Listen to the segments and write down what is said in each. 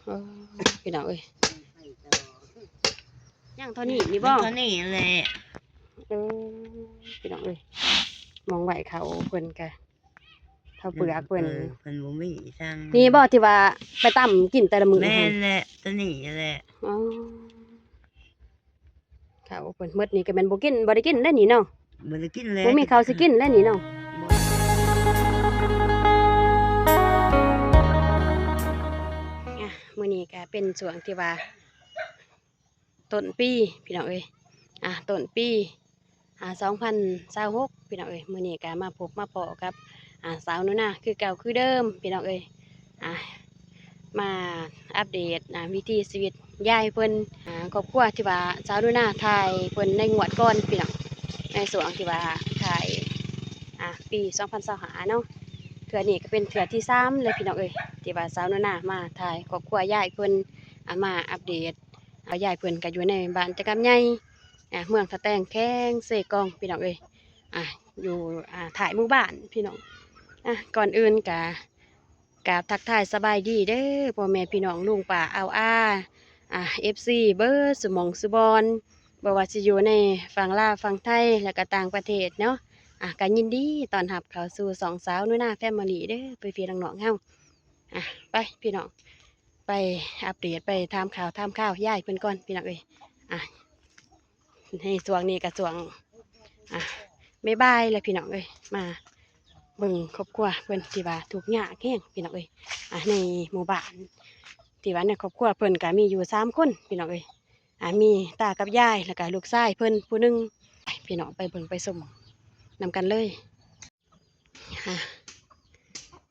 ເອີ ພີ່ນ້ອງເອີຍ ຍັງເທົ່ານີ້ນີ້ບໍ່? ເທົ່ານີ້ແຫຼະ. ເອີ ພີ່ນ້ອງເອີຍ ໝ່ອງໄວ້ເຂົາເພິ່ນກະ ເຂົ້າເປືອກເພິ່ນ ເອີ ເພິ່ນບໍ່ມີສັ່ງ ນີ້ບໍ່ທີ່ວ່າໄປຕຳກິນແຕ່ລະມື້? ແມ່ນແຫຼະ ໂຕນີ້ແຫຼະ. ອໍ ເຂົ້າເພິ່ນໝົດນີ້ກະແມ່ນບໍ່ກິນ ບໍ່ໄດ້ກິນແລ້ວນີ້ເນາະ. ບໍ່ໄດ້ກິນແລ້ວ ບໍ່ມີເຂົ້າຊິກິນແລ້ວນີ້ເນາະ. ບໍ່ ອ່ະ ມື້ນີ້ກະເປັນຊ່ວງທີ່ວ່າ ຕົ້ນປີພີ່ນ້ອງເອີຍ ອ່າ ຕົ້ນປີ ອ່າ ສອງພັນຊາວຫົກ ພີ່ນ້ອງເອີຍ. ມື້ນີ້ກະມາພົບມາພໍ້ກັບ ອ່າ ສາວໜູນາຄືເກົ່າຄືເດີມພີ່ນ້ອງເອີຍ. ອ່າ ມາອັບເດດ ອ່າ ວິຖີຊີວິດຍາຍເພິ່ນ ອ່າ ຄອບຄົວທີ່ວ່າສາວໜູນາຖ່າຍເພິ່ນໃນງວດກ່ອນພີ່ນ້ອງ ໃນຊ່ວງທີ່ວ່າຖ່າຍ ອ່າ ປີສອງພັນຊາວຫ້າເນາະ. ເທື່ອນີ້ກະເປັນເທື່ອທີສາມເລີຍພີ່ນ້ອງເອີຍ ທີ່ວ່າສາວໜູນາມາຖ່າຍຄອບຄົວຍາຍເພິ່ນ ອ່າ ມາອັບເດດ ອ່າ ຍາຍເພິ່ນກະຢູ່ໃນບ້ານຕະກຳໃຫຍ່ ອ່າ ເມືອງທ່າແຕງ ແຂວງເຊກອງ ພີ່ນ້ອງເອີຍ ອ່າ ຢູ່ ອ່າ ທ້າຍໝູ່ບ້ານພີ່ນ້ອງ. ອ່າ ກ່ອນອື່ນກະກາບທັກທາຍສະບາຍດີເດີ ພໍ່ແມ່ພີ່ນ້ອງ ລຸງປ້າອາວອາ ອ່າ ເອັຟຊີ ເບິດສູ່ໝ່ອງສູ່ບ່ອນ ບໍ່ວ່າຊິຢູ່ໃນຝັ່ງລາວ ຝັ່ງໄທ ແລະກະຕ່າງປະເທດເນາະ. ອ່າ ກະຍິນດີຕ້ອນຮັບເຂົ້າສູ່ຊ່ອງສາວໜູນາແຟມິລີເດີ ພີ່ໆນ້ອງໆເຮົາ. ອ່າ ໄປພີ່ນ້ອງ ໄປອັບເດດ ໄປຖາມຂ່າວຖາມຄາວຍາຍເພິ່ນກ່ອນພີ່ນ້ອງເອີຍ. ອ່າ ໃນຊ່ວງນີ້ກະຊ່ວງ ອ່າ ບ່າຍໆແລ້ວພີ່ນ້ອງເອີຍ ມາເບິ່ງຄອບຄົວເພິ່ນທີ່ວ່າທຸກຍາກແຮງພີ່ນ້ອງເອີຍ. ອ່າ ໃນໝູ່ບ້ານທີ່ວ່າໃນຄອບຄົວເພິ່ນກະມີຢູ່ສາມຄົນພີ່ນ້ອງເອີຍ ອ່າ ມີຕາກັບຍາຍ ແລະກະລູກຊາຍເພິ່ນຜູ້ໜຶ່ງ. ໄປພີ່ນ້ອງ ໄປເບິ່ງໄປຊົມນຳກັນເລີຍ. ອ່າ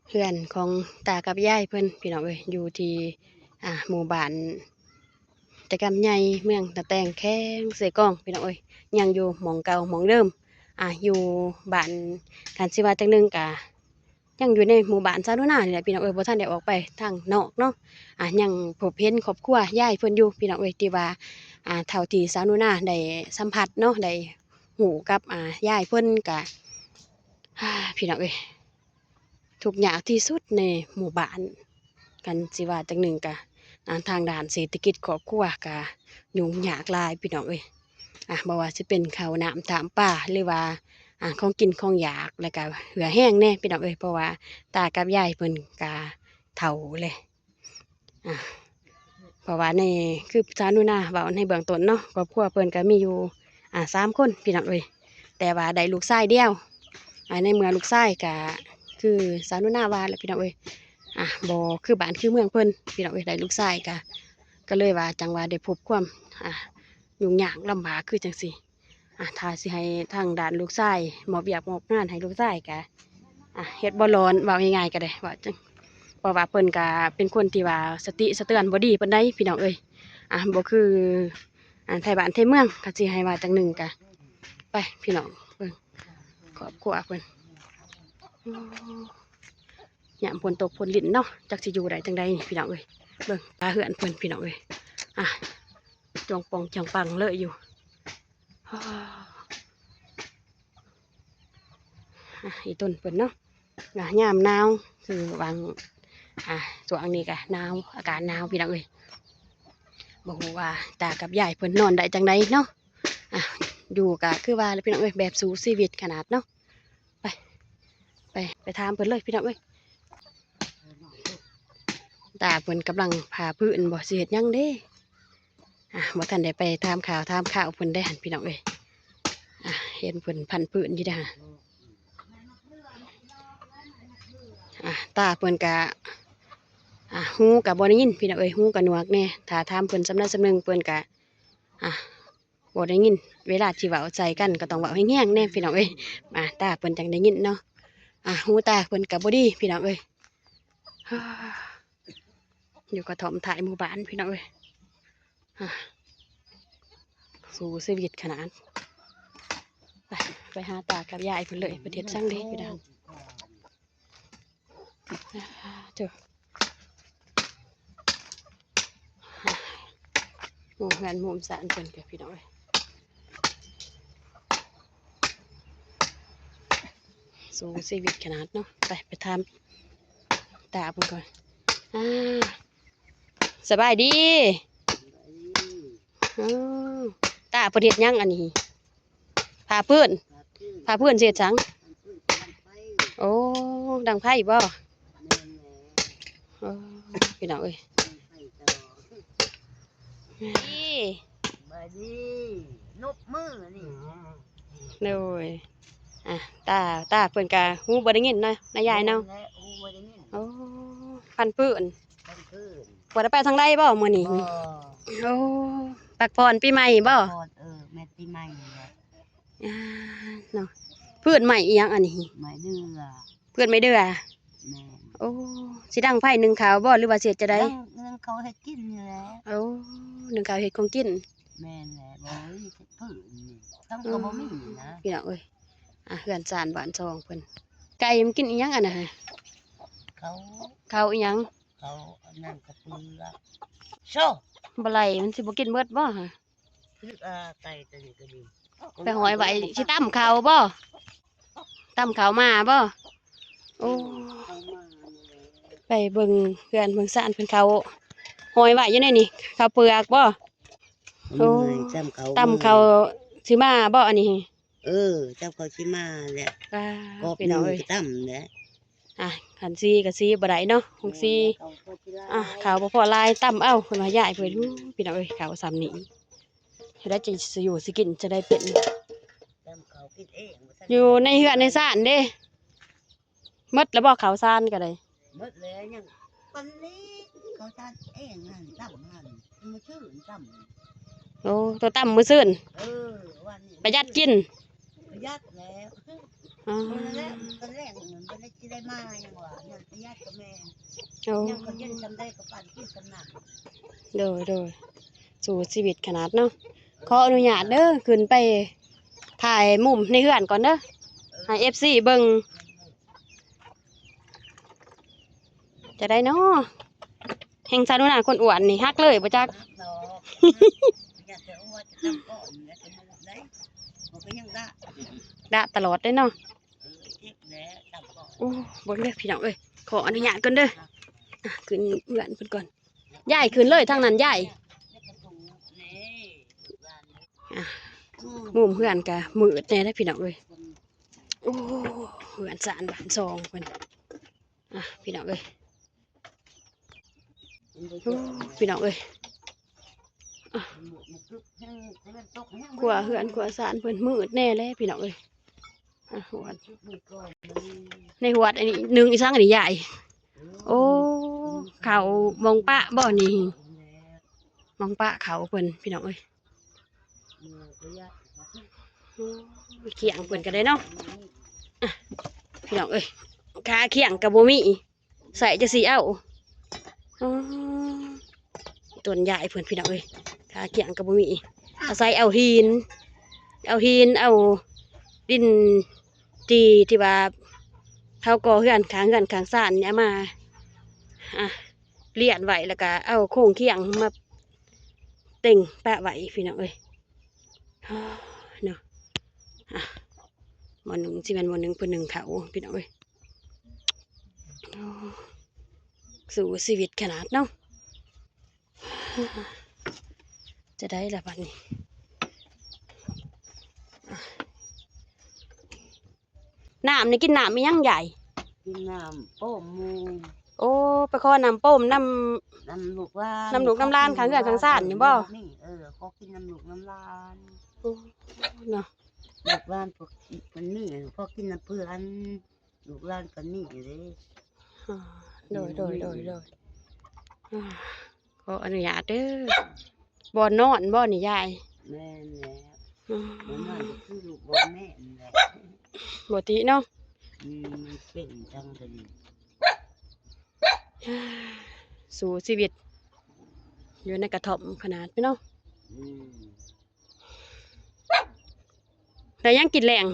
ເຮືອນຂອງຕາກັບຍາຍເພິ່ນພີ່ນ້ອງເອີຍ ຢູ່ທີ່ ອ່າ ໝູ່ບ້ານຕະກຳໃຫຍ່ ເມືອງຕາແຕງ ແຂວງເຊກອງ ພີ່ນ້ອງເອີຍ ຍັງຢູ່ໝ່ອງເກົ່າໝ່ອງເດີມ. ອ່າ ຢູ່ບ້ານ ຄັນຊິວ່າຈັ່ງໜຶ່ງກະຍັງຢູ່ໃນໝູ່ບ້ານສາວໜູນານີ້ແຫຼະພີ່ນ້ອງເອີຍ ບໍ່ທັນໄດ້ອອກໄປທາງນອກເນາະ. ອ່າ ຍັງພົບເຫັນຄອບຄົວຍາຍເພິ່ນຢູ່ພີ່ນ້ອງເອີຍ ທີ່ວ່າ ອ່າ ເທົ່າທີ່ສາວໜູນາໄດ້ສຳຜັດເນາະ ໄດ້ ຮູ້ກັບ ອ່າ ຍາຍເພິ່ນກະ ພີ່ນ້ອງເອີຍ ທຸກຍາກທີ່ສຸດໃນໝູ່ບ້ານ. ຄັນຊິວ່າຈັ່ງໜຶ່ງກະ ອ່າ ທາງດ້ານເສດຖະກິດຄອບຄົວກະຫຍຸ້ງຍາກຫຼາຍພີ່ນ້ອງເອີຍ. ອ່າ ບໍ່ວ່າຊິເປັນເຂົ້ານ້ຳນ້ຳປາ ຫຼືວ່າ ອ່າ ຂອງກິນຂອງຢາກ ແລ້ວກະເຫື່ອແຮງແດ່ພີ່ນ້ອງເອີຍ ເພາະວ່າຕາກັບຍາຍເພິ່ນກະເຖົ້າແລ້ວ. ອ່າ ເພາະວ່າໃນ ຄືສາວໜູນາເວົ້າໃນເບື້ອງຕົ້ນເນາະ ຄອບຄົວເພິ່ນກະມີຢູ່ ອ່າ ສາມຄົນພີ່ນ້ອງເອີຍ ແຕ່ວ່າໄດ້ລູກຊາຍດຽວ. ອ່າ ໃນເມື່ອລູກຊາຍກະ ຄືສາວໜູນາວ່າແຫຼະພີ່ນ້ອງເອີຍ ອ່າ ບໍ່ຄືບ້ານຄືເມືອງເພິ່ນພີ່ນ້ອງເອີຍ ໄດ້ລູກຊາຍກະ ກະເລີຍວ່າ ຈັ່ງວ່າໄດ້ພົບຄວາມ ອ່າ ຫຍຸ້ງຍາກລຳບາກຄືຈັ່ງຊີ້. ອ່າ ຖ້າຊິໃຫ້ທາງດ້ານລູກຊາຍ ມອບວຽກມອບງານໃຫ້ລູກຊາຍກະ ອ່າ ເຮັດບໍ່ຫຼອນ ເວົ້າງ່າຍໆກະໄດ້ ເວົ້າຈັ່ງ ເພາະວ່າເພິ່ນກະເປັນຄົນທີ່ວ່າສະຕິສະເຕືອນບໍ່ດີປານໃດພີ່ນ້ອງເອີຍ. ອ່າ ບໍ່ຄື ອ່າ ໄທບ້ານໄທເມືອງ ກະຊິໃຫ້ວ່າຈັ່ງໜຶ່ງກະ ໄປພີ່ນ້ອງ ເບິ່ງຄອບຄົວເພິ່ນ ໂອ້ ຍາມຝົນຕົກຝົນລິນເນາະ ຈັກຊິຢູ່ໄດ້ຈັ່ງໃດນີ້ພີ່ນ້ອງເອີຍ. ເບິ່ງຝາເຮືອນເພິ່ນພີ່ນ້ອງເອີຍ ອ່າ ຈ່ອງປ່ອງຈ່ອງປັງເລີຍຢູ່. ອ່າ ອີ່ຕົນເພິ່ນເນາະ ອ່າ ຍາມໜາວ ຄືຫວ່າງ ອ່າ ຊ່ວງນີ້ກະໜາວ ອາກາດໜາວພີ່ນ້ອງເອີຍ. ບໍ່ຮູ້ວ່າຕາກັບຍາຍເພິ່ນນອນໄດ້ຈັ່ງໃດເນາະ. ອ່າ ຢູ່ກະຄືວ່າແຫຼະພີ່ນ້ອງເອີຍ ແບບສູ້ຊີວິດຂະໜາດເນາະ. ໄປ ໄປ ໄປຖາມເພິ່ນເລີຍພີ່ນ້ອງເອີຍ. ຕາເພິ່ນກຳລັງຜ່າພື້ນບໍ່ ຊິເຮັດຫຍັງເດ້. ອ່າ ບໍ່ທັນໄດ້ໄປຖາມຂ່າວຖາມຄາວເພິ່ນເດ້ຫັ້ນພີ່ນ້ອງເອີຍ. ອ່າ ເຫັນເພິ່ນພັນພື້ນຢູ່ເດ້ຫັ້ນ. ອ່າ ຕາເພິ່ນກະ ອ່າ ຫູກະບໍ່ໄດ້ຍິນພີ່ນ້ອງເອີຍ ຫູກະໜວກແດ່. ຖ້າຖາມເພິ່ນສ່ຳໃດສ່ຳໜຶ່ງ ເພິ່ນກະ ອ່າ ບໍ່ໄດ້ຍິນ. ເວລາທີ່ເວົ້າໃສ່ກັນກະຕ້ອງເວົ້າແຮງໆແດ່ພີ່ນ້ອງເອີຍ ອ່າ ຕາເພິ່ນຈັ່ງໄດ້ຍິນເນາະ. ອ່າ ຫູຕາເພິ່ນກະບໍ່ດີພີ່ນ້ອງເອີຍ. ຢູ່ກະທ່ອມທ້າຍໝູ່ບ້ານພີ່ນ້ອງເອີຍ. ອ່າ ສູ້ຊີວິດຂະໜາດ. ໄປ ໄປຫາຕາກັບຍາຍເພິ່ນເລີຍ ເພິ່ນເຮັດສັງເດຢູ່ດ້ານ. ອ່າ ເຈົ້າ ໝູ່ເຮືອນໝູ່ຊານເພິ່ນກະພີ່ນ້ອງເອີຍ ສູ້ຊີວິດຂະໜາດເນາະ. ໄປ ໄປຖາມຕາເພິ່ນກ່ອນ. ອ່າ ສະບາຍດີ. ເອີ ຕາເພິ່ນເຮັດຫຍັງອັນນີ້? ຜ້າພື້ນ. ຜ້າພື້ນຊິເຮັດຫຍັງ? ໂອ້ ດັງໄຟບໍ? ໂອ້ ພີ່ນ້ອງເອີຍ. ນີ້ ສະບາຍດີ ນົບມື້ນີ້. ໂດຍ ອ່ະ ຕາ ຕາເພິ່ນກະຫູບໍ່ໄດ້ຍິນເນາະ ນາຍາຍເນາະ. ແມ່ນແຫຼະ ຫູບໍ່ໄດ້ຍິນ. ໂອ້ ພັນພື້ນ ພັນພື້ນ. ບໍ່ໄດ້ໄປທາງໃດບໍມື້ນີ້? ບໍ່. ໂອ້ ພັກຜ່ອນປີໃໝ່ບໍ? ພັກຜ່ອນ ເອີ ແມ່ນປີໃໝ່ນີ້ແຫຼະ. ອ່າ ເນາະ ພື້ນໄມ້ອີ່ຫຍັງອັນນີ້? ໄມ້ເດືອ. ເພື່ອນໄມ້ເດືອ. ແມ່ນ. ໂອ້ ຊິດັງໄຟໜຶ້ງເຂົ້າບໍ ຫຼືວ່າຊິເຮັດຈັ່ງໃດ? ໜຶ້ງ ໜຶ້ງເຂົ້າເຮັດກິນນີ້ແຫຼະ. ໂອ້ ໜຶ້ງເຂົ້າເຮັດຂອງກິນ. ແມ່ນແຫຼະ. ບໍ່ ເອີຍ ເຮັດພື້ນນີ້ ທັງກໍບໍ່ມີນະ ພີ່ນ້ອງເອີຍ. ອ່ະ ເຮືອນຊານບ້ານຊ່ອງເພິ່ນ. ໄກ່ມັນກິນອີ່ຫຍັງອັນນັ້ນ? ເຂົ້າ. ເຂົ້າອີ່ຫຍັງ? ເຂົ້າອັນນັ້ນ ເຂົ້າເປືອກ. ໂຊ ບໍ່ໄຫຼ ມັນຊິບໍ່ກິນເບິດບໍ? ຄື ອ່າ ໄກ່ຕົວນີ້ກໍດີ ໄປຫ້ອຍໄວ້ ຊິຕຳເຂົ້າບໍ? ຕຳເຂົ້າມາບໍ? ໂອ້ ເຂົ້າມານີ້ແຫຼະ. ໄປເບິ່ງເຮືອນເບິ່ງຊານເພິ່ນ ເຂົ້າຫ້ອຍໄວ້ຢູ່ໃນນີ້ ເຂົ້າເປືອກບໍ? ໂອ້ ຕຳເຂົ້າ ຕຳເຂົ້າຊິມາບໍອັນນີ້? ເອີ ຕຳເຂົ້າຊິມາແຫຼະ. ວ້າ ກໍພີ່ນ້ອງເອີຍ ຕຳແຫຼະ. ອ່ະ ຄັນຊີກໍຊີບໍ່ໄດ້ເນາະ ຫົງຊີ. ແມ່ນແຫຼະ ເຂົ້າບໍ່ພໍຫຼາຍ. ອ່ະ ເຂົ້າບໍ່ພໍຫຼາຍ ຕຳເອົາ ເພິ່ນວ່າຍາຍເພິ່ນ. ໂອ້ ພີ່ນ້ອງເອີຍ ເຂົ້າຊ່ຳນີ້ ເຮັດໄດ້ ຈະຢູ່ຊິກິນຈະໄດ້ເປັນ. ຕຳເຂົ້າກິນເອງ ຢູ່ໃນເຮືອນໃນຊານເດ້ ໝົດແລ້ວບໍ່? ເຂົ້າຊານກໍໄດ້ ໝົດແລ້ວ. ຍັງປານນີ້ ເຂົ້າຊານເອງຫັ້ນ ຕຳຫັ້ນ ມື້ຊືນຕຳ. ໂອ້ ຕົວຕຳມື້ຊືນ. ເອີ ວ່ານີ້ ປະຢັດກິນ. ປະຢັດແລ້ວ. ອໍ ມື້ນັ້ນແຫຼະ ຕອນແລງມັນບໍ່ໄດ້ຊິໄດ້ມາ ຍັງວ່າ ຍັງປະຢັດກໍແມ່ນ. ໂອ້ ຍັງກໍເຢັນສ່ຳໃດກໍປັ່ນກິນສ່ຳນັ້ນ. ໂດຍ ໂດຍ ສູ້ຊີວິດຂະໜາດເນາະ. ຂໍອະນຸຍາດເດີ ຂຶ້ນໄປຖ່າຍມຸມໃນເຮືອນກ່ອນເດີ ໃຫ້ເອັຟຊີເບິ່ງ. ຈະໄດ້ເນາະ ແຮ່ງຊາວໜູນາຄົນອ້ວນນີ້ ຮັກເລີຍບໍ່ຈັກ. ດະຕະຫຼອດເດ້ເນາະ. ໂອ້ ເບິ່ງເດີພີ່ນ້ອງເອີຍ ຂໍອະນຸຍາດກ່ອນເດີ. ອ່ະ ຂຶ້ນເຮືອນເພິ່ນກ່ອນ. ຍາຍຂຶ້ນເລີຍທາງນັ້ນຍາຍ. ອ່ະ ມຸມເຮືອນກະມືດແດ່ເດ້ພີ່ນ້ອງເອີຍ. ໂອ້ ເຮືອນຊານບ້ານຊ່ອງເພິ່ນ. ອ່ະ ພີ່ນ້ອງເອີຍ ໂອ້ ພີ່ນ້ອງເອີຍ. ອ່ະ ຄົວເຮືອນຄົວຊານເພິ່ນມືດແດ່ແຫຼະພີ່ນ້ອງເອີຍ. ອ່ະ ຫວດ ໃນຫວດອັນນີ້ໜຶ້ງອີ່ສັງອັນນີ້ຍາຍ? ໂອ້ ເຂົ້າໝ່ອງປະບໍ່ນີ້? ໝ່ອງປະເຂົ້າເພິ່ນພີ່ນ້ອງເອີຍ. ໂອ້ ຂ້ຽງເພິ່ນກໍໄດ້ເນາະ. ອ່ະ ພີ່ນ້ອງເອີຍ ຂາຂ້ຽງກໍບໍ່ມີ ໃຊ້ຈັ່ງຊີ້ເອົາ. ອໍ ຕົ້ນຍາຍເພິ່ນພີ່ນ້ອງເອີຍ ຂາຂ້ຽງກໍບໍ່ມີ ອາໄສເອົາຫີນ ເອົາຫີນ ເອົາດິນຈີ່ທີ່ວ່າເຂົາກໍ່ເຮືອນ ຂ້າງເຮືອນຂ້າງຊານນີ້ເອົາມາ ອ່ະ ລຽນໄວ້ ແລ້ວກໍເອົາໂຄງຄຽງມາເຕັງປະໄວ້ພີ່ນ້ອງເອີຍ. ເນາະ ອ່ະ ໝໍ້ໜຶ້ງ ຊິແມ່ນໝໍ້ໜຶ້ງເພິ່ນໜຶ້ງເຂົ້າພີ່ນ້ອງເອີຍ. ໂອ້ ສູ້ຊີວິດຂະໜາດເນາະ. ຈະໄດ້ລະບັດນີ້ ນ້ຳນີ້ກິນນ້ຳອີ່ຫຍັງຍາຍ? ກິນນ້ຳໂປ້ມໝູ່. ໂອ້ ໄປຂໍນ້ຳໂປ້ມນຳ ນຳລູກຫຼານ ນຳລູກນຳຫຼານຂ້າງເຮືອນຂ້າງຊານນີ້ບໍ? ເອີ ຂໍກິນນຳລູກນຳຫຼານ. ໂອ້ ເນາະ ລູກຫຼານພວກມັນມີ ພໍກິນນຳເພື່ອນ ລູກຫຼານກໍມີເດ້. ອໍ ໂດຍ ໂດຍ ໂດຍ ໂດຍ. ຂໍອະນຸຍາດເດີ ບ່ອນນອນບໍນີ້ຍາຍ? ແມ່ນແລ້ວ ອືມ ບ່ອນນອນກໍຄືລູກບ່ອນແມ່ນແຫຼະ ບໍ່ຕິເນາະ. ອືມ ມັນເປັນຈັ່ງໃດ ສູ້ຊີວິດຢູ່ໃນກະທ່ອມຂະໜາດເນາະ. ອືມ ໄດ້ຫຍັງກິນແລງ?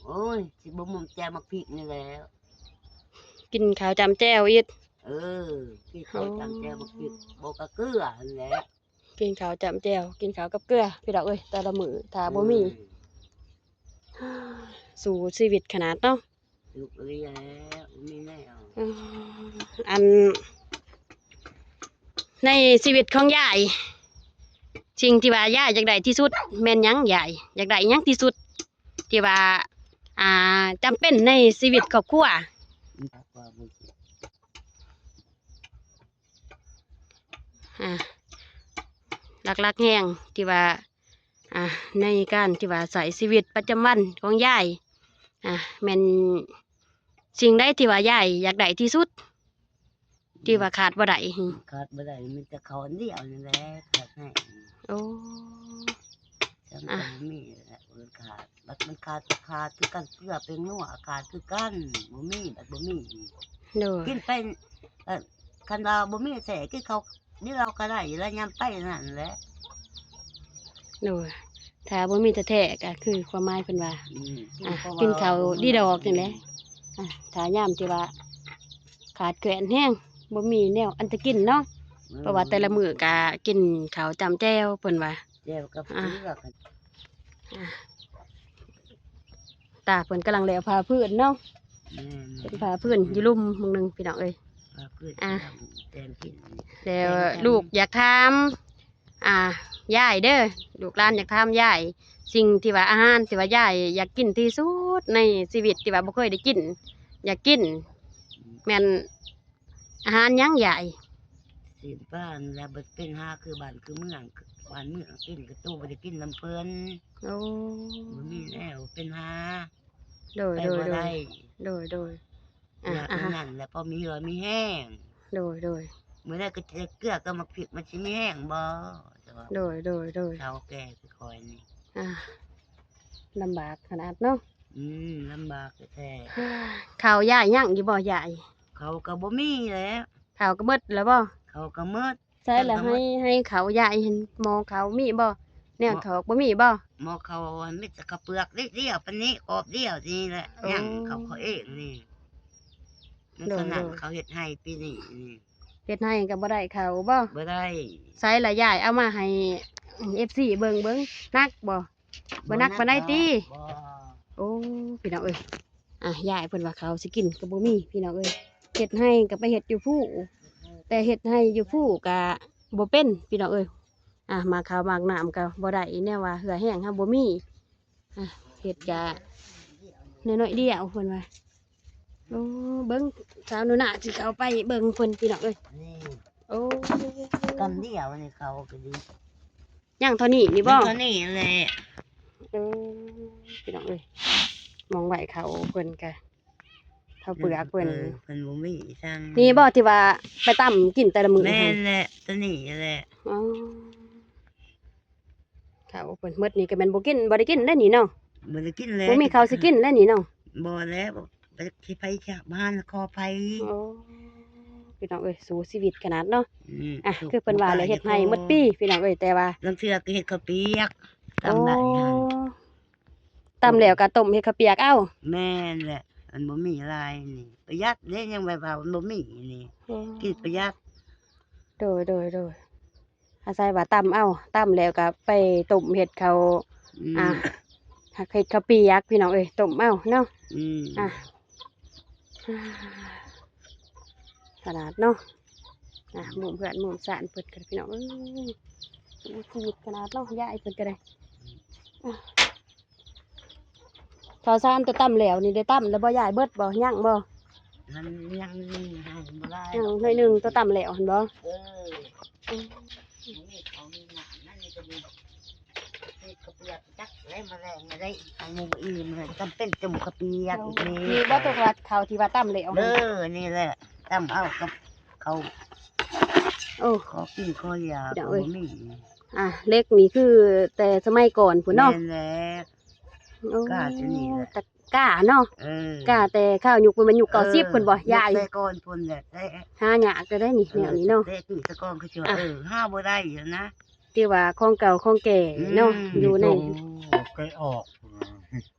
ໂອ້ຍ ຊິບໍ່ໝຸ່ມແຈ່ວໝາກພິກນີ້ແຫຼະ ກິນເຂົ້າຈ້ຳແຈ່ວອີກ. ເອີ ກິນເຂົ້າຈ້ຳແຈ່ວໝາກພິກ ບໍ່ກະເກືອຫັ້ນແຫຼະ. ກິນເຂົ້າຈ້ຳແຈ່ວ ກິນເຂົ້າກັບເກືອພີ່ນ້ອງເອີຍ ແຕ່ລະມື້ຖ້າບໍ່ມີ. ອືມ ສູ້ຊີວິດຂະໜາດເນາະ. ສຸກອີ່ຫຼີແລ້ວ ມີແນວ ເອີ ອັນ ໃນຊີວິດຂອງຍາຍ ສິ່ງທີ່ວ່າຍາຍຢາກໄດ້ທີ່ສຸດແມ່ນຫຍັງ? ຍາຍຢາກໄດ້ຫຍັງທີ່ສຸດ ທີ່ວ່າ ອ່າ ຈຳເປັນໃນຊີວິດຄອບຄົວ? ອ່າ ຫຼັກໆແຮງທີ່ວ່າ ອ່າ ໃນການທີ່ວ່າໃຊ້ຊີວິດປະຈຳວັນຂອງຍາຍ ອ່າ ແມ່ນສິ່ງໃດທີ່ວ່າຍາຍຢາກໄດ້ທີ່ສຸດ? ທີ່ວ່າຂາດບໍ່ໄດ້? ຂາດບໍ່ໄດ້ມີແຕ່ເຂົ້າອັນດຽວນີ້ແຫຼະ ຂາດແຮງ. ໂອ້ ຈັ່ງ ອ່າ ກໍບໍ່ມີແຫຼະ ມັນຂາດ ບັດມັນຂາດກໍຂາດຄືກັນ ເກືອແປ້ງນົວຂາດຄືກັນ ບໍ່ມີ ບັດບໍ່ມີ. ໂດຍ ກິນໄປ ເອີ ຄັນວ່າບໍ່ມີແທ້ ກິນເຂົ້າດຽວກໍໄດ້ລະ ຍາມໄປນັ້ນແຫຼະ. ໂດຍ ຖ້າບໍ່ມີແທ້ໆ ກໍຄືຄວາມໝາຍເພິ່ນວ່າ ອືມ ອ່າ ກິນເຂົ້າດີດອກນີ້ແຫຼະ. ອ່າ ຖ້າຍາມທີ່ວ່າຂາດແຄນແຮງ ບໍ່ມີແນວອັນຈະກິນເນາະ ເອີ ເພາະວ່າແຕ່ລະມື້ກໍກິນເຂົ້າຈ້ຳແຈ່ວ ເພິ່ນວ່າ ແຈ່ວກັບ ອ່າ ເກືອ. ອ່າ ຕາເພິ່ນກຳລັງແລ້ວຜ້າພື້ນເນາະ. ແມ່ນ ເປັນຜ້າພື້ນຢູ່ລຸ່ມໝ່ອງໜຶ່ງ ພີ່ນ້ອງເອີຍ. ຜ້າພື້ນ ອ່າ ກຳລັງແຕ່ງກິນ ແລ້ວ ແຕ່ງກັນ. ລູກຢາກຖາມ ອ່າ ຍາຍເດີ ລູກຫຼານຢາກຖາມຍາຍ ສິ່ງທີ່ວ່າ ອາຫານທີ່ວ່າຍາຍຢາກກິນທີ່ສຸດໃນຊີວິດ ທີ່ວ່າບໍ່ເຄີຍໄດ້ກິນ ຢາກກິນ ອືມ ແມ່ນອາຫານຫຍັງຍາຍ? ຊີ້ນປານີ້ລະ ບໍ່ເປັນຫາຄືບ້ານຄືເມືອງ ບ້ານເມືອງກິນກະໂຕບໍ່ໄດ້ກິນນຳເພິ່ນ. ໂອ້ ບໍ່ມີແນວເປັນຫາ. ໂດຍ ໄປບໍ່ໄດ້ ໂດຍ ໂດຍ ອ່າ ອັນນັ້ນແຫຼະ ພໍມີເຫື່ອມີແຮງ. ໂດຍ ໂດຍ ມື້ໃດກໍຈະເກືອກັບໝາກພິກ ມັນຊິມີແຮງບໍ່? ແຕ່ວ່າ ໂດຍ ໂດຍ ໂດຍ ເຖົ້າແກ່ຄືຂ້ອຍນີ້ ອ່າ ລຳບາກຂະໜາດເນາະ. ອືມ ລຳບາກແທ້ໆ. ເຂົ້າຍາຍຍັງຢູ່ບໍ່ຍາຍ? ເຂົ້າກໍບໍ່ມີແຫຼະ. ເຂົ້າກໍໝົດແລ້ວບໍ່? ເຂົ້າກໍໝົດ. ໃສ່ລະ ໃຫ້ ໃຫ້ເຂົ້າຢາຍຫັ້ນ ໝໍ້ເຂົ້າມີບໍ່? ແນວຖອກບໍ່ມີບໍ່? ໝໍ້ເຂົ້າຫັ້ນມີແຕ່ເຂົ້າເປືອກເດດຽວປານນີ້ ກອບດຽວນີ້ແຫຼະ. ໂອ້ ຍັງເຂົ້າເຂົາເອງນີ້ ມັນ ໂດຍ ຂະໜາດ ໂດຍ ເຂົາເຮັດໄຮ່ປີນີ້ນີ້ ເຮັດໄຮ່ກໍບໍ່ໄດ້ເຂົ້າບໍ່? ບໍ່ໄດ້. ໃສ່ລະ ຢາຍເອົາມາໃຫ້ເອັຟຊີເບິ່ງເບິ່ງ ໜັກບໍ່? ບໍ່ໜັກປານໃດຕິ? ບໍ່. ໂອ້ ພີ່ນ້ອງເອີຍ ອ່ະ ຍາຍເພິ່ນວ່າເຂົ້າຊິກິນກໍບໍ່ມີ ພີ່ນ້ອງເອີຍ. ເຮັດໄຮ່ກໍໄປເຮັດຢູ່ພູ ແຕ່ເຮັດໄຮ່ຢູ່ພູກໍບໍ່ເປັນ ພີ່ນ້ອງເອີຍ. ອ່ະ ໝາກເຂົ້າໝາກນ້ຳກໍບໍ່ໄດ້ ແນວວ່າເຫື່ອແຮງເຮົາບໍ່ມີ. ອ່ະ ເຮັດກະໜ້ອຍໆດຽວ ເພິ່ນວ່າ. ໂອ້ ເບິ່ງ ສາວໜູນາຊິເຂົ້າໄປເບິ່ງເພິ່ນ ພີ່ນ້ອງເອີຍ. ນີ້ ໂອ້ ກຳດຽວນີ້ເຂົ້າກໍດີ. ຍັງເທົ່ານີ້ນີ້ບໍ່? ເທົ່ານີ້ແຫຼະ. ເອີ ພີ່ນ້ອງເອີຍ ໝ່ອງໄວ້ເຂົ້າເພິ່ນກະ ເຂົ້າເປືອກເພິ່ນ ເອີ ເພິ່ນບໍ່ມີສັງ. ນີ້ບໍ່ທີ່ວ່າໄປຕຳກິນແຕ່ລະມື້? ແມ່ນແຫຼະ ຕົວນີ້ແຫຼະ. ອໍ ເຂົ້າເພິ່ນໝົດນີ້ກໍແມ່ນບໍ່ກິນ ບໍ່ໄດ້ກິນແລ້ວນີ້ເນາະ. ບໍ່ໄດ້ກິນແລ້ວ ບໍ່ມີເຂົ້າຊິກິນແລ້ວນີ້ເນາະ. ບໍ່ແລ້ວ ໄປທີ່ໃຜຈະມາຂໍໃຜ. ໂອ້ ພີ່ນ້ອງເອີຍ ສູ້ຊີວິດຂະໜາດເນາະ. ອືມ ອ່ະ ຄືເພິ່ນວ່າແຫຼະ ເຮັດໄຮ່ໝົດປີ ພີ່ນ້ອງເອີຍ ແຕ່ວ່າລາງເທື່ອກໍເຮັດເຂົ້າປຽກ ຕຳໄດ້ຫັ້ນ. ອໍ ຕຳແລ້ວກໍຕົ້ມເຮັດເຂົ້າປຽກເອົາ. ແມ່ນແຫຼະ ມັນບໍ່ມີຫຼາຍນີ້ ປະຢັດເດ້ ຍັງແບບວ່າມັນບໍ່ມີນີ້ ໂອ້ ກິນປະຢັດ. ໂດຍ ໂດຍ ໂດຍ. ອາໄສວ່າຕຳເອົາ ຕຳແລ້ວກໍໄປຕົ້ມເຮັດເຂົ້າ ອືມ ອ່າ ເຮັດເຂົ້າປຽກ ພີ່ນ້ອງເອີຍ ຕົ້ມເອົາເນາະ. ອືມ ອ່ະ ຂະໜາດເນາະ. ອ່ະ ມຸມເຮືອນມຸມຊານເພິ່ນກໍ ພີ່ນ້ອງເອີຍ ຊີວິດຂະໜາດເນາະ ຍາຍເພິ່ນກໍໄດ້. ອ່ະ ເຂົ້າສານຕົວຕຳແລ້ວນີ້ ໄດ້ຕຳແລ້ວບໍ່ຍາຍ? ເບິດບໍ່? ຍັງບໍ່? ມັນຍັງມີໃຫ້ບໍ່ຫຼາຍ ຍັງໜ້ອຍໜຶ່ງ ຕົວຕຳແລ້ວຫັ້ນບໍ່? ເອີ ອືມ ມີເຂົ້າມີນ້ຳ ນັ້ນນີ້ກໍມີ ເຮັດເຂົ້າປຽກຈັກແລ້ວ ມາແລງມາໄດ້ ອັນນີ້ອີ່ມ ຈຳເປັນຕົ້ມເຂົ້າປຽກອີກນີ້. ມີບໍ່ຕົວເຂົ້າທີ່ວ່າຕຳແລ້ວ? ເອີ ນີ້ແຫຼະ ຕຳເອົາກັບເຂົ້າ. ໂອ້ ຂໍກິນຂໍຢາກໍບໍ່ມີ. ອ່າ ເຫຼັກນີ້ຄືແຕ່ສະໄໝກ່ອນພຸ້ນເນາະ. ແມ່ນແຫຼະ. ໂອ້ ກ້າຕົວນີ້ແຫຼະ ກ້າເນາະ. ເອີ ກ້າແຕ່ຄາວຍຸກ ບໍ່ແມ່ນຍຸກເກົ້າສິບພຸ້ນບໍ່ຍາຍ? ແຕ່ກ່ອນພຸ້ນແຫຼະ ຫາຍາກແຕ່ໄດ໋ນີ້ ແນວນີ້ເນາະ. ແຕ່ກີ້ແຕ່ກ່ອນຄືຊິວ່າ ເອີ ຫາບໍ່ໄດ້ນະ ທີ່ວ່າຂອງເກົ່າຂອງແກ່ເນາະ. ອືມ ຢູ່ໃນ ໂອ້ ໄກອອກ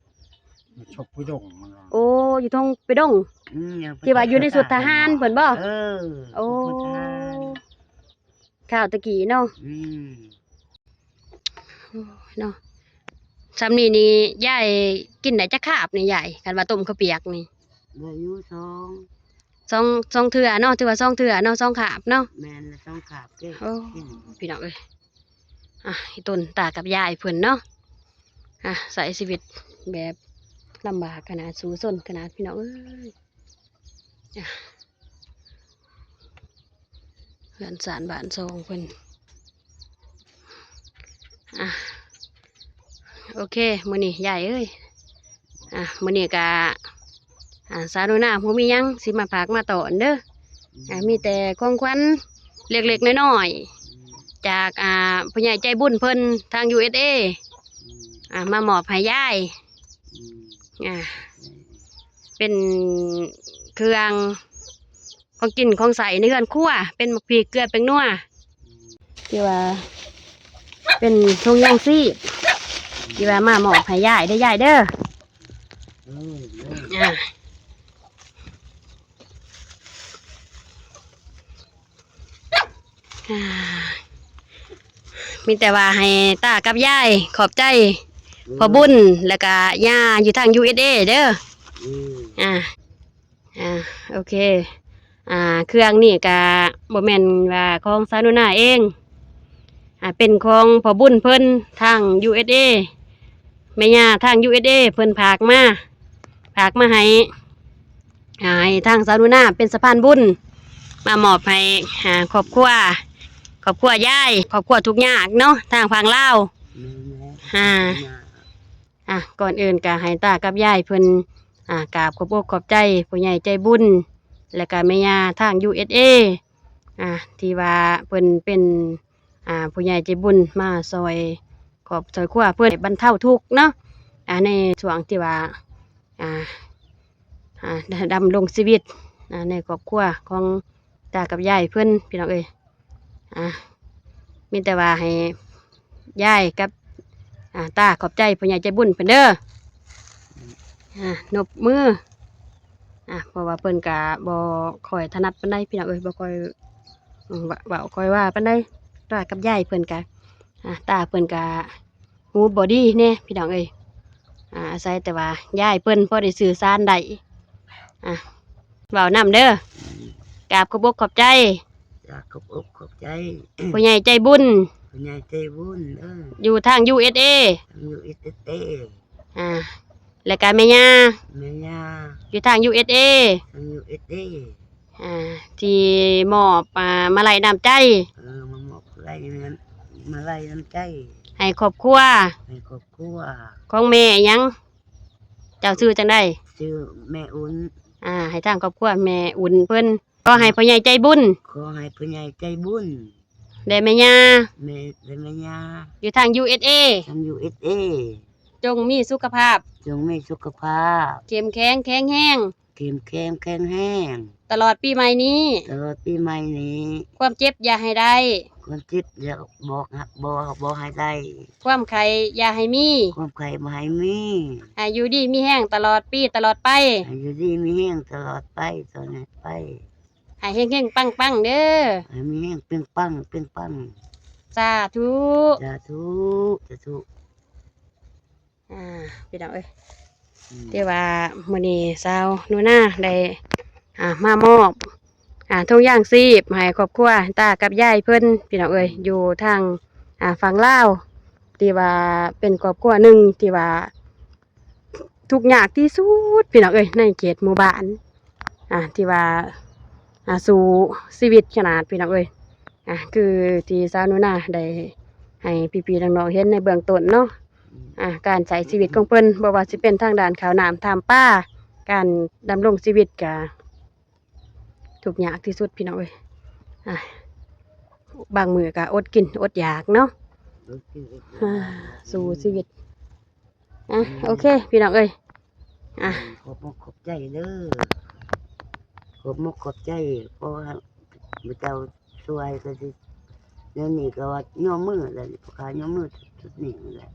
ຊົກໄປດົງ. ໂອ້ ຢູ່ທົ່ງໄປດົງ. ອືມ ທີ່ວ່າຢູ່ໃນຊຸດທະຫານເພິ່ນບໍ່? ເອີ ໂອ້ ຊຸດທະຫານ ຄາວຕະກີ້ເນາະ. ອືມ ໂອ້ຍເນາະ ຊ່ຳນີ້ນີ້ຍາຍກິນໄດ້ຈັກຄາບນີ້ຍາຍ ຄັນວ່າຕົ້ມເຂົ້າປຽກນີ້? ໄດ້ຢູ່ສອງ. ສອງ ສອງເທື່ອເນາະ ຖືວ່າສອງເທື່ອເນາະ ສອງຄາບເນາະ. ແມ່ນລະ ສອງຄາບເດ້. ໂອ້ ພີ່ນ້ອງເອີຍ ອ່ະ ອີ່ຕົນຕາກັບຍາຍເພິ່ນເນາະ ອ່ະ ໃຊ້ຊີວິດແບບລຳບາກຂະໜາດ ສູ້ຊົນຂະໜາດ ພີ່ນ້ອງເອີຍ. ອ່ະ ເຮືອນຊານບ້ານຊ່ອງເພິ່ນ. ອ່ະ ໂອເຄ ມື້ນີ້ຍາຍເອີຍ ອ່ະ ມື້ນີ້ກະ ອ່າ ສາວໜູນາບໍ່ມີຫຍັງຊິມາຝາກມາຕ້ອນເດີ. ອ່າ ມີແຕ່ຂອງຂວັນເລັກໆນ້ອຍໆ ຈາກ ອ່າ ຜູ້ໃຫຍ່ໃຈບຸນເພິ່ນທາງ ຢູເອສເອ ອ່າ ມາມອບໃຫ້ຍາຍ. ອ່າ ເປັນເຄື່ອງຂອງກິນຂອງໃຊ້ໃນເຮືອນຄົວ ເປັນໝາກພິກ ເກືອ ແປ້ງນົວ ທີ່ວ່າເປັນຖົງຢາງຊີບ ທີ່ວ່າມາມອບໃຫ້ຍາຍເດີ ຍາຍເດີ. ອ່າ ອ່າ ມີແຕ່ວ່າໃຫ້ຕາກັບຍາຍຂອບໃຈພໍ່ບຸນ ແລ້ວກະຍ່າຢູ່ທາງ ຢູເອສເອ ເດີ. ອ່າ ອ່າ ໂອເຄ ອ່າ ເຄື່ອງນີ້ກະບໍ່ແມ່ນວ່າຂອງສາວໜູນາເອງ ອ່າ ເປັນຂອງພໍ່ບຸນເພິ່ນທາງ ຢູເອສເອ ແມ່ຍ່າທາງ ຢູເອສເອ ເພິ່ນຝາກມາ ຝາກມາໃຫ້ ອ່າ ໃຫ້ທາງສາວໜູນາເປັນສະພານບຸນ ມາມອບໃຫ້ ອ່າ ຄອບຄົວ ຄອບຄົວຍາຍ ຄອບຄົວທຸກຍາກເນາະ ທາງຝັ່ງລາວ. ແມ່ນແລ້ວ ອ່າ ທຸກຍາກ. ອ່ະ ກ່ອນອື່ນກະໃຫ້ຕາກັບຍາຍເພິ່ນ ອ່າ ກາບຂອບອົກຂອບໃຈຜູ້ໃຫຍ່ໃຈບຸນ ແລະກະແມ່ຍ່າທາງ ຢູເອສເອ ອ່າ ທີ່ວ່າເພິ່ນເປັນ ອ່າ ຜູ້ໃຫຍ່ໃຈບຸນມາຊ່ອຍຄອບ ຊ່ອຍຄົວເພິ່ນບັນເທົາທຸກເນາະ ອ່າ ໃນຊ່ວງທີ່ວ່າ ອ່າ ອ່າ ດຳລົງຊີວິດ ອ່າ ໃນຄອບຄົວຂອງຕາກັບຍາຍເພິ່ນ ພີ່ນ້ອງເອີຍ. ອ່າ ມີແຕ່ວ່າໃຫ້ຍາຍກັບ ອ່າ ຕາຂອບໃຈຜູ້ໃຫຍ່ໃຈບຸນເພິ່ນເດີ. ອ່າ ນົບມື ອ່າ ເພາະວ່າເພິ່ນກະບໍ່ຄ່ອຍຖະໜັດປານໃດ ພີ່ນ້ອງເອີຍ ບໍ່ຄ່ອຍ ເວົ້າ ເວົ້າຄ່ອຍວ່າປານໃດ. ຕາກັບຍາຍເພິ່ນກະ ອ່າ ຕາເພິ່ນກະ ຫູບໍ່ດີແດ່ພີ່ນ້ອງເອີຍ. ອ່າ ອາໄສແຕ່ວ່າຍາຍເພິ່ນພໍໄດ້ສື່ສານໄດ້. ອ່າ ເວົ້ານຳເດີ. ກາບຂອບອົກຂອບໃຈ ກາບຂອບອົກຂອບໃຈ ຜູ້ໃຫຍ່ໃຈບຸນ ຜູ້ໃຫຍ່ໃຈບຸນ ເອີ ຢູ່ທາງ ຢູເອສເອ ທາງ ຢູເອສເອ. ອ່າ ແລ້ວກະແມ່ຍ່າ ແມ່ຍ່າ ຢູ່ທາງ ຢູເອສເອ ທາງ ຢູເອສເອ. ອ່າ ທີ່ມອບ ອ່າ ມາໄລນ້ຳໃຈ ເອີ ມາມອບມາໄລນ້ຳ ມາໄລນ້ຳໃຈ ໃຫ້ຄອບຄົວ ໃຫ້ຄອບຄົວ ຂອງແມ່ຫຍັງ? ເຈົ້າຊື່ຈັ່ງໃດ? ຊື່ແມ່ອຸ່ນ. ອ່າ ໃຫ້ທາງຄອບຄົວແມ່ອຸ່ນເພິ່ນ ຂໍໃຫ້ພໍ່ໃຫຍ່ໃຈບຸນ ຂໍໃຫ້ພໍ່ໃຫຍ່ໃຈບຸນ ແລະແມ່ຍ່າ ແມ່ ແລະແມ່ຍ່າ ຢູ່ທາງ ຢູເອສເອ ທາງ ຢູເອສເອ ຈົ່ງມີສຸຂະພາບ ຈົ່ງມີສຸຂະພາບ ເຂັ້ມແຂງແຂງແຮງ ເຂັ້ມແຂງແຂງແຮງ ຕະຫຼອດປີໃໝ່ນີ້ ຕະຫຼອດປີໃໝ່ນີ້ ຄວາມເຈັບຢ່າໃຫ້ໄດ້ ຄວາມເຈັບຢ່າ ບໍ່ ບໍ່ ບໍ່ໃຫ້ໄດ້ ຄວາມໄຂ້ຢ່າໃຫ້ມີ ຄວາມໄຂ້ບໍ່ໃຫ້ມີ ໃຫ້ຢູ່ດີມີແຮງຕະຫຼອດປີຕະຫຼອດໄປ ໃຫ້ຢູ່ດີມີແຮງຕະຫຼອດໄປ ຕະຫຼອດໄປ ໃຫ້ເຮັງໆປັງໆເດີ ໃຫ້ມີແຮງເປັງປັງເປັງປັງ ສາທຸ ສາທຸ ສາທຸ. ອ່າ ພີ່ນ້ອງເອີຍ ອືມ ທີ່ວ່າມື້ນີ້ສາວໜູນາໄດ້ ອ່າ ມາມອບ ອ່າ ຖົງຢາງຊີບໃຫ້ຄອບຄົວຕາກັບຍາຍເພິ່ນ ພີ່ນ້ອງເອີຍ ຢູ່ທາງ ອ່າ ຝັ່ງລາວ ທີ່ວ່າເປັນຄອບຄົວໜຶ່ງທີ່ວ່າທຸກຍາກທີ່ສຸດ ພີ່ນ້ອງເອີຍ ໃນເຂດໝູ່ບ້ານ ອ່າ ທີ່ວ່າ ອ່າ ສູ້ຊີວິດຂະໜາດ ພີ່ນ້ອງເອີຍ. ອ່າ ຄືທີ່ສາວໜູນາໄດ້ໃຫ້ພີ່ໆນ້ອງໆເຫັນໃນເບື້ອງຕົ້ນເນາະ ອືມ ອ່າ ການໃຊ້ຊີວິດຂອງເພິ່ນ ບໍ່ວ່າຊິເປັນທາງດ້ານເຂົ້ານ້ຳທຳປາ ການດຳລົງຊີວິດກະທຸກຍາກທີ່ສຸດ ພີ່ນ້ອງເອີຍ. ອ່າ ບາງມື້ກະອົດກິນອົດຢາກເນາະ ອືມ ອ່າ ສູ້ຊີວິດ. ອ່ະ ໂອເຄ ພີ່ນ້ອງເອີຍ ອ່ະ ຂອບອົກຂອບໃຈເດີ ຂອບອົກຂອບໃຈ ເພາະວ່າພະເຈົ້າຊ່ວຍກະຊິ ແນວນີ້ກະວ່າຍອມມືແຫຼະ ພວກຂ້າຍອມມືຈຸດນີ້ແຫຼະ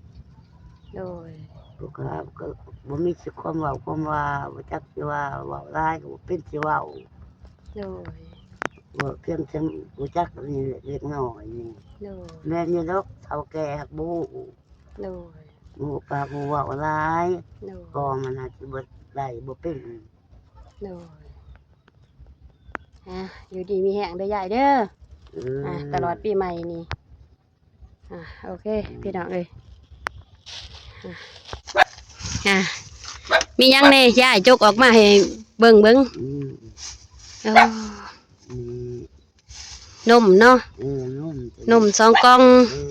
ໂດຍ ພວກຂ້າກະບໍ່ມີຄວາມເວົ້າຄວາມວ່າ ບໍ່ຈັກຊິວ່າ ເວົ້າຫຼາຍກະບໍ່ເປັນຊິເວົ້າ ໂດຍ ເວົ້າພຽງແຕ່ຮູ້ຈັກນີ້ເລັກນ້ອຍນີ້ ໂດຍ ແມ່ນຢູ່ດອກ ເຖົ້າແກ່ຫາກບໍ່ຮູ້ ໂດຍ ບໍ່ປາກບໍ່ເວົ້າຫຼາຍ ໂດຍ ກໍມັນອາດຊິບໍ່ໄດ້ບໍ່ເປັນ ໂດຍ ອ່າ ຢູ່ດີມີແຮງເດີຍາຍເດີ ເອີ ອ່າ ຕະຫຼອດປີໃໝ່ນີ້ ອ່າ ໂອເຄ ພີ່ນ້ອງເອີຍ ອ່າ ອ່າ ມີຫຍັງແດ່ຍາຍ ຈົກອອກມາໃຫ້ເບິ່ງເບິ່ງ ອືມ ໂອ້ ອືມ ນົມເນາະ ເອີ ນົມ ນົມສອງກ່ອງ ເອີ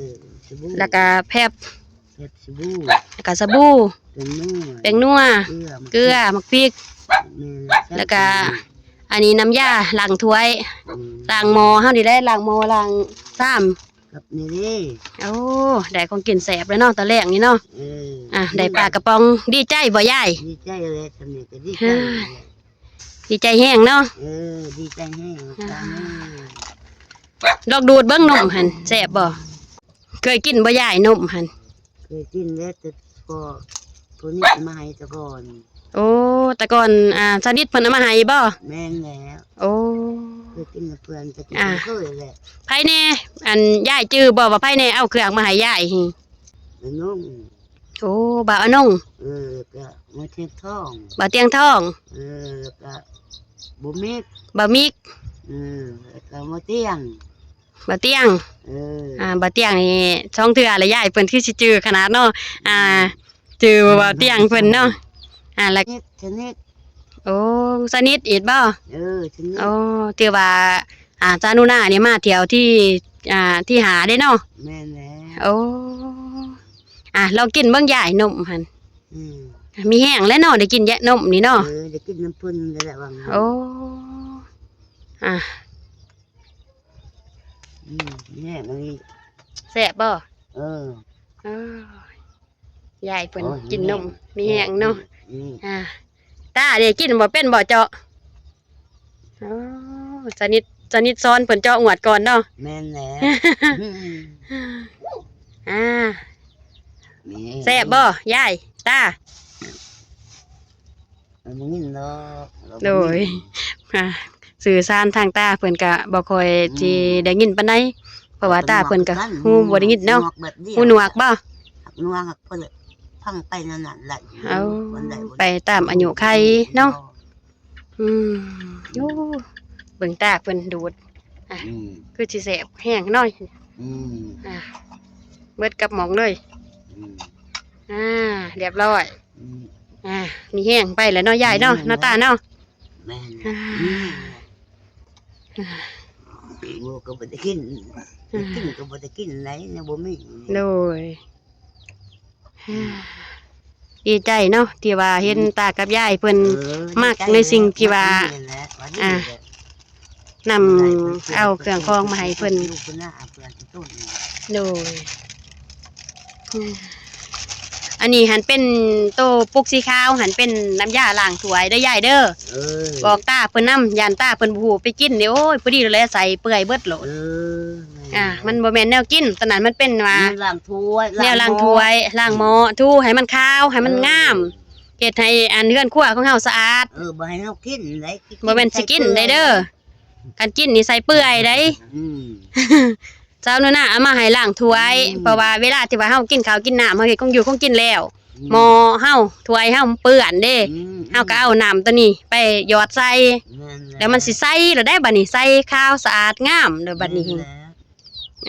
ສະບູ ແລ້ວກະແຟັບ ແຟັບສະບູ ແລ້ວກະສະບູ ແປ້ງນົວ ແປ້ງນົວ ເກືອ ເກືອ ໝາກພິກ ແມ່ນ ແລ້ວກະ ອັນນີ້ນ້ຳຢາລ້າງຖ້ວຍ ອືມ ລ້າງໝໍ້ເຮົານີ້ແຫຼະ ລ້າງໝໍ້ ລ້າງຊາມ ກັບນີ້ເດ້ ໂອ້ ໄດ້ຂອງກິນແຊບເລີຍເນາະ ຕອນແລງນີ້ເນາະ ເອີ ອ່າ ໄດ້ປາກະປ໋ອງ ດີໃຈບໍ່ຍາຍ? ດີໃຈແຫຼະ ຊ່ຳນີ້ກໍດີໃຈແລ້ວ ດີໃຈແຮງເນາະ ເອີ ດີໃຈແຮງ ອ່າ ຫຼອກດູດເບິ່ງນົມຫັ້ນ ແຊບບໍ່? ເຄີຍກິນບໍ່ຍາຍນົມຫັ້ນ? ເຄີຍກິນແລ້ວ ແຕ່ພໍ່ ຜູ້ນີ້ເອົາມາໃຫ້ແຕ່ກ່ອນ ໂອ້ ແຕ່ກ່ອນ ອ່າ ສາວນິດເພິ່ນເອົາມາໃຫ້ບໍ່? ແມ່ນແລ້ວ ໂອ້ ເຄີຍກິນນຳເພິ່ນ ແຕ່ກິນ ອ່າ ບໍ່ເຄີຍແຫຼະ ໃຜແດ່ ອັນ ຍາຍຈື່ບໍ່ວ່າໃຜແດ່ເອົາເຄື່ອງມາໃຫ້ຍາຍ? ອານົງ ໂອ້ ບ່າວອານົງ ເອີ ແລ້ວກໍໝໍ້ທຽງທອງ ບ່າວຕຽງທອງ ເອີ ແລ້ວກໍບໍ່ມິກ ບ່າວມິກ ເອີ ແລ້ວກໍໝໍ້ຕຽງ ບ່າວຕຽງ ເອີ ອ່າ ບ່າວຕຽງນີ້ສອງເທື່ອລະຍາຍ ເພິ່ນຄືຊິຈື່ຂະໜາດເນາະ ອ່າ ຈື່ບ່າວຕຽງເພິ່ນເນາະ ອ່າ ລະ ສະໜິດ ສະໜິດ ໂອ້ ສະໜິດອີກບໍ່? ເອີ ສະໜິດ ໂອ້ ຖືວ່າ ອ່າ ສາວໜູນານີ້ມາທ່ຽວທີ ອ່າ ທີຫ້າເດ້ເນາະ ແມ່ນແລ້ວ ໂອ້ ອ່າ ລອງກິນເບິ່ງຍາຍນົມຫັ້ນ ອືມ ມີແຮງແລ້ວເນາະ ໄດ້ກິນຢານົມນີ້ເນາະ ເອີ ໄດ້ກິນນຳເພິ່ນແລ້ວວ່າ ໂອ້ ອ່າ ອືມ ມີແຮງອີ່ຫຼີ ແຊບບໍ່? ເອີ ເອີ ຍາຍເພິ່ນ ໂອ້ຍ ກິນນົມ ມີແຮງ ມີແຮງເນາະ ອືມ ອ່າ ຕາເດ ກິນບໍ່ເປັນບໍ່ເຈາະ? ໂອ້ ສະໜິດ ສະໜິດສອນເພິ່ນເຈາະງວດກ່ອນເນາະ ແມ່ນແລ້ວ ອ່າ ມີແຮງ ແຊບບໍ່ຍາຍ ຕາ? ເອີ ບໍ່ຍິນດອກ ໂດຍ ອ່າ ສື່ສານທາງຕາເພິ່ນກະບໍ່ຄ່ອຍ ອືມ ຊິໄດ້ຍິນປານໃດ ເພາະວ່າຕາເພິ່ນກະ ເພິ່ນຫນວກຄືກັນ ຫູບໍ່ໄດ້ຍິນເນາະ ຫູໜວກແບບດຽວ ຫູໜວກບໍ່? ຫາກໜວກ ຫາກເພິ່ນຟັງໄປນັ້ນນະ ໄດ້ຢູ່ ເອົາ ໄປຕາມອາຍຸໄຂເນາະ ອືມ ໂອ້ ເບິ່ງຕາເພິ່ນດູດ ອ່ະ ອືມ ຄືຊິແຊບແຮງເນາະ ອືມ ອ່ະ ເບິດກັບໝອງເລີຍ ອືມ ອ່າ ຮຽບຮ້ອຍ ອືມ ອ່າ ມີແຮງໄປແລ້ວເນາະ ຍາຍເນາະ ອືມ ເນາະຕາເນາະ ແມ່ນ ອ່າ ອືມ ອ່າ ໝູ່ກໍບໍ່ໄດ້ກິນ ອືມ ໄດ້ກິນກໍບໍ່ໄດ້ກິນໄດ ຍັງບໍ່ມີ ໂດຍ ອືມ ດີໃຈເນາະ ທີ່ວ່າເຫັນ ອືມ ຕາກັບຍາຍເພິ່ນ ເອີ ມັກໃນສິ່ງທີ່ວ່າ ດີໃຈແຫຼະ ວ່າດີ ອ່າ ແຫຼະ ນຳເອົາເຄື່ອງຂອງມາໃຫ້ເພິ່ນ ໂດຍ ອັນນີ້ຫັ້ນເປັນໂຕປຸກສີຂາວຫັ້ນ ເປັນນ້ຳຢາລ້າງຖ້ວຍເດີຍາຍເດີ ເອີ ບອກຕາເພິ່ນນຳ ຢ້ານຕາເພິ່ນບໍ່ຮູ້ໄປກິນນີ້ ໂອ້ຍ ພໍດີແຫຼະ ໃສ່ເປື່ອຍເບິດໂລດ ເອີ ອ່າ ມັນບໍ່ແມ່ນແນວກິນ ຕອນນັ້ນມັນເປັນວ່າ ແນວລ້າງຖ້ວຍ ແນວລ້າງຖ້ວຍ ລ້າງໝໍ້ ຖູໃຫ້ມັນຂາວ ໃຫ້ມັນງາມ ເອີ ເຮັດໃຫ້ອັນເຮືອນຄົວຂອງເຮົາສະອາດ ເອີ ບໍ່ໃຫ້ເຮົາກິນໄດ໋ ບໍ່ແມ່ນຊິກິນໄດ້ເດີ ຄັນກິນນີ້ໃສ່ເປື່ອຍໄດ໋ ອືມ ສາວໜູນາເອົາມາໃຫ້ລ້າງຖ້ວຍ ອືມ ເພາະວ່າເວລາທີ່ວ່າເຮົາກິນເຂົ້າກິນນ້ຳ ເຮົາເຮັດຂອງຢູ່ຂອງກິນແລ້ວ ອືມ ໝໍ້ເຮົາ ຖ້ວຍເຮົາມັນເປື້ອນເດ້ ອືມ ເຮົາກໍເອົານ້ຳໂຕນີ້ໄປຫຍອດໃສ່ ແມ່ນແລ້ວ ແລ້ວມັນຊິໃສແລ້ວໄດ໋ ບັດນີ້ໃສຂາວສະອາດງາມເດີບັດນີ້ ແມ່ນແລ້ວ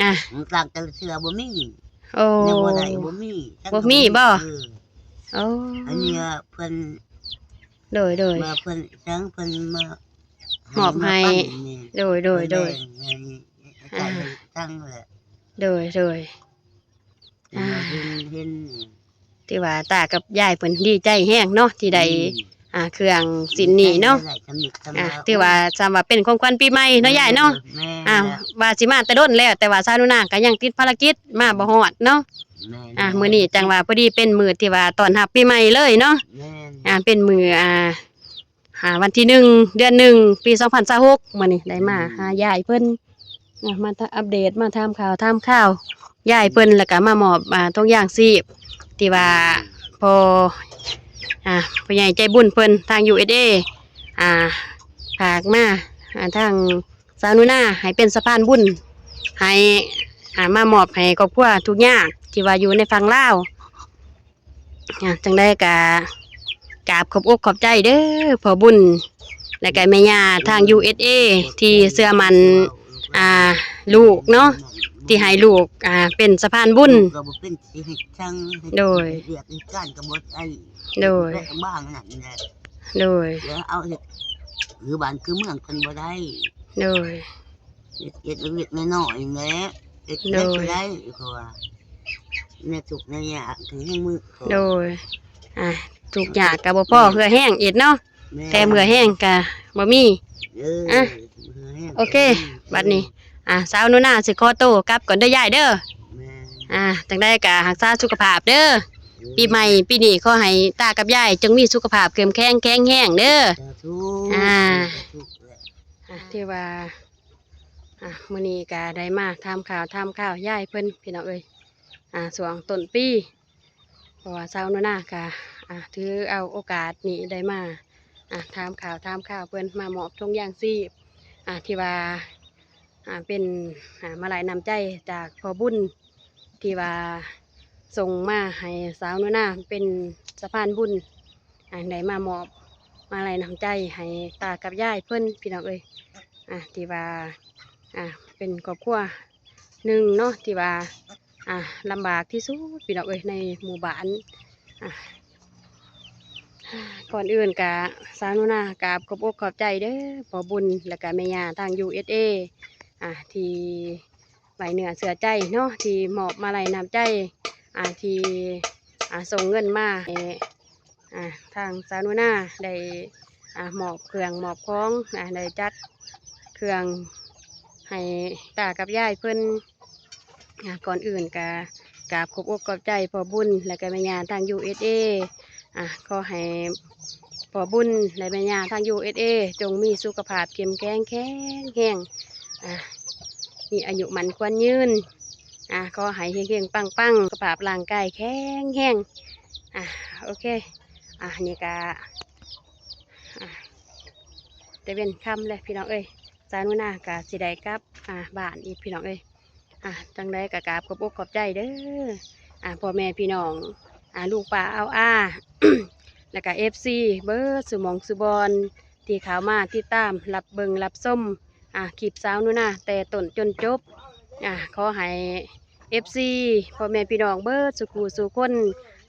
ອ່າ ມັນຕ່າງແຕ່ລະເທື່ອບໍ່ມີ ໂອ້ ຍັງບໍ່ໄດ້ ບໍ່ມີ ບໍ່ມີບໍ່? ເອີ ໂອ້ ອັນນີ້ເພິ່ນ ໂດຍໆ ວ່າເພິ່ນ ຈັ່ງເພິ່ນມາ ມອບໃຫ້ ໃຫ້ ໂດຍໆ ເພິ່ນແບ່ງໃຫ້ ໃຫ້ ອ່າ ໃຫ້ຕັ້ງແຫຼະ ໂດຍໆ ອ່າ ເຫັນ ເຫັນ ຖືວ່າຕາກັບຍາຍເພິ່ນດີໃຈແຮງເນາະ ທີ່ໄດ້ ອືມ ອ່າ ເຄື່ອງສິ້ນນີ້ເນາະ ດີໃຈແຫຼະ ຊຳນິດຊຳ ອ່າ ລາວ ຖືວ່າ ໂອ້ຍ ຊຳວ່າເປັນຂອງຂວັນປີໃໝ່ເນາະ ເອີ ຍາຍເນາະ ແມ່ນ ອ່າ ແລ້ວ ວ່າຊິມາແຕ່ດົນແລ້ວ ແຕ່ວ່າສາວໜູນາກໍຍັງຕິດພາລະກິດ ມາບໍ່ຮອດເນາະ ແມ່ນ ອ່າ ແລ້ວ ມື້ນີ້ຈັ່ງວ່າພໍດີເປັນມື້ທີ່ວ່າຕ້ອນຮັບປີໃໝ່ເລີຍເນາະ ແມ່ນ ອ່າ ເປັນມື້ ອ່າ ອ່າ ວັນທີໜຶ່ງ ເດືອນໜຶ່ງ ປີສອງພັນຊາວຫົກ ມື້ນີ້ໄດ້ມາ ອືມ ຫາຍາຍເພິ່ນ ອ່າ ມາອັບເດດ ມາຖາມຂ່າວ ຖາມຄາວຍາຍເພິ່ນ ແລ້ວກໍມາມອບ ອ່າ ຖົງຢາງຊີບ ທີ່ວ່າພໍ່ ອ່າ ຜູ້ໃຫຍ່ໃຈບຸນເພິ່ນທາງ ຢູເອສເອ ອ່າ ຝາກມາ ອ່າ ທາງສາວໜູນາ ໃຫ້ເປັນສະພານບຸນ ໃຫ້ ອ່າ ມາມອບໃຫ້ຄອບຄົວທຸກຍາກທີ່ວ່າຢູ່ໃນຝັ່ງລາວ. ອ່າ ຈັ່ງໃດກໍກາບຂອບອົກຂອບໃຈເດີພໍ່ບຸນ ແລ້ວກໍແມ່ຍ່າທາງ ຢູເອສເອ ທີ່ເຊື່ອໝັ້ນ ອ່າ ລູກເນາະ ທີ່ໃຫ້ລູກ ອ່າ ເປັນສະພານບຸນ. ລູກກໍບໍ່ເປັນຊິເຮັດຫຍັງ ໂດຍ ເຮັດວຽກເຮັດການກໍບໍ່ໄດ້ ໂດຍ ແວະບ້ານນັ້ນແຫຼະ ໂດຍ ແລ້ວເອົາເຮັດຄືບ້ານຄືເມືອງເພິ່ນບໍ່ໄດ້ ໂດຍ ເຮັດ ເຮັດເລັກໆນ້ອຍໆນີ້ແຫຼະ ເຮັດ ໂດຍ ໄດ້ ເພາະວ່າ ແນວທຸກແນວຍາກກໍຍັງມີ ໂດຍ ອ່າ ທຸກຍາກກໍບໍ່ພໍເຫື່ອແຮງອີກເນາະ ແມ່ນ ແຖມເຫື່ອແຮງກໍບໍ່ມີ ເອີ ອ່ະ ເຫື່ອແຮງ ໂອເຄ ກໍບໍ່ມີ ບັດນີ້ ອ່າ ສາວໜູນາຊິຂໍໂຕກັບກ່ອນເດີຍາຍເດີ ແມ່ນ ອ່າ ຈັ່ງໃດກໍຮັກສາສຸຂະພາບເດີ ເອີ ປີໃໝ່ປີນີ້ຂໍໃຫ້ຕາກັບຍາຍຈົ່ງມີສຸຂະພາບເຂັ້ມແຂງແຂງແຮງເດີ ສາທຸ ອ່າ ສາທຸ ອ່າ ຖືວ່າ ອ່າ ມື້ນີ້ກໍໄດ້ມາຖາມຂ່າວ ຖາມຂ່າວຍາຍເພິ່ນ ພີ່ນ້ອງເອີຍ ອ່າ ຊ່ວງຕົ້ນປີ ເພາະວ່າສາວໜູນາກໍ ອ່າ ຖືເອົາໂອກາດນີ້ໄດ້ມາ ອ່າ ຖາມຂ່າວ ຖາມຂ່າວເພິ່ນ ມາມອບຖົງຢາງຊີບ ອ່າ ທີ່ວ່າ ອ່າ ເປັນ ອ່າ ມາໄລນ້ຳໃຈຈາກພໍ່ບຸນ ທີ່ວ່າສົ່ງມາໃຫ້ສາວໜູນາເປັນສະພານບຸນ ອ່າ ໄດ້ມາມອບມາໄລນ້ຳໃຈໃຫ້ຕາກັບຍາຍເພິ່ນ ພີ່ນ້ອງເອີຍ ອ່າ ທີ່ວ່າ ອ່າ ເປັນຄອບຄົວໜຶ່ງເນາະ ທີ່ວ່າ ອ່າ ລຳບາກທີ່ສຸດ ພີ່ນ້ອງເອີຍ ໃນໝູ່ບ້ານ ອ່າ ກ່ອນອື່ນກະສາວໜູນາກາບຂອບອົກຂອບໃຈເດີພໍ່ບຸນ ແລ້ວກະແມ່ຍ່າທາງ ຢູເອສເອ ອ່າ ທີ່ ໄວ້ເນື້ອເຊື່ອໃຈເນາະ ທີ່ມອບມາໄລນ້ຳໃຈ ອ່າ ທີ່ ອ່າ ສົ່ງເງິນມາໃຫ້ ອ່າ ທາງສາວໜູນາໄດ້ ອ່າ ມອບເຄື່ອງມອບຂອງ ອ່າ ໄດ້ຈັດເຄື່ອງໃຫ້ຕາກັບຍາຍເພິ່ນ ອ່າ ກ່ອນອື່ນກະກາບຂອບອົກຂອບໃຈພໍ່ບຸນ ແລະກະແມ່ຍ່າທາງ ຢູເອສເອ ອ່າ ຂໍໃຫ້ພໍ່ບຸນ ແລະແມ່ຍ່າທາງ ຢູເອສເອ ຈົ່ງມີສຸຂະພາບເຂັ້ມແຂງແຂງແຮງ ອ່າ ມີອາຍຸໝັ້ນຂວັນຍືນ ອ່າ ຂໍໃຫ້ເຮັງໆປັງໆ ສຸຂະພາບຮ່າງກາຍແຂງແຮງ ອ່າ ໂອເຄ ອ່າ ນີ້ກະ ອ່າ ແຕ່ເວັນຄ່ຳແລ້ວພີ່ນ້ອງເອີຍ ສາວໜູນາກະຊິໄດ້ກັບ ອ່າ ບ້ານອີກພີ່ນ້ອງເອີຍ ອ່າ ຈັ່ງໃດກະກາບຂອບອົກຂອບໃຈເດີ ອ່າ ພໍ່ແມ່ພີ່ນ້ອງ ອ່າ ລຸງປ້າອາວອາ ແລະກະເອັຟຊີເບິດສູ່ໝ່ອງສູ່ບ່ອນ ທີ່ເຂົ້າມາຕິດຕາມຮັບເບິ່ງຮັບຊົມ ອ່າ ຄລິບສາວໜູນາແຕ່ຕົ້ນຈົນຈົບ ອ່າ ຂໍໃຫ້ເອັຟຊີ ພໍ່ແມ່ພີ່ນ້ອງເບິດສູ່ຄູ່ສູ່ຄົນ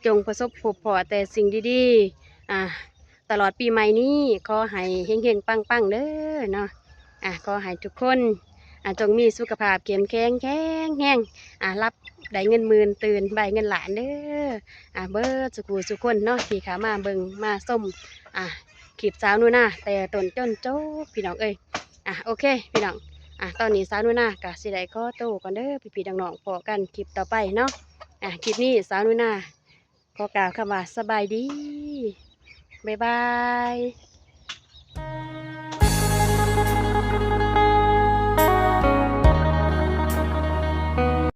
ຈົ່ງປະສົບພົບພໍ້ແຕ່ສິ່ງດີໆ ອ່າ ຕະຫຼອດປີໃໝ່ນີ້ ຂໍໃຫ້ເຮັງໆປັງໆເດີເນາະ ອ່າ ຂໍໃຫ້ທຸກຄົນ ອ່າ ຈົ່ງມີສຸຂະພາບເຂັ້ມແຂງແຂງແຮງ ອ່າ ຫຼັບໄດ້ເງິນໝື່ນ ຕື່ນໄດ້ເງິນລ້ານເດີ ອ່າ ເບິດສູ່ຄູ່ສູ່ຄົນເນາະ ທີ່ເຂົ້າມາເບິ່ງມາຊົມ ອ່າ ຄລິບສາວໜູນາແຕ່ຕົ້ນຈົນຈົບ ພີ່ນ້ອງເອີຍ ອ່າ ໂອເຄ ພີ່ນ້ອງ ອ່າ ຕອນນີ້ສາວໜູນາກະຊິໄດ້ຂໍໂຕກ່ອນເດີ ພີ່ໆນ້ອງໆ ພໍ້ກັນຄລິບຕໍ່ໄປເນາະ ອ່າ ຄລິບນີ້ສາວໜູນາຂໍກ່າວຄຳວ່າສະບາຍດີ ບາຍບາຍ.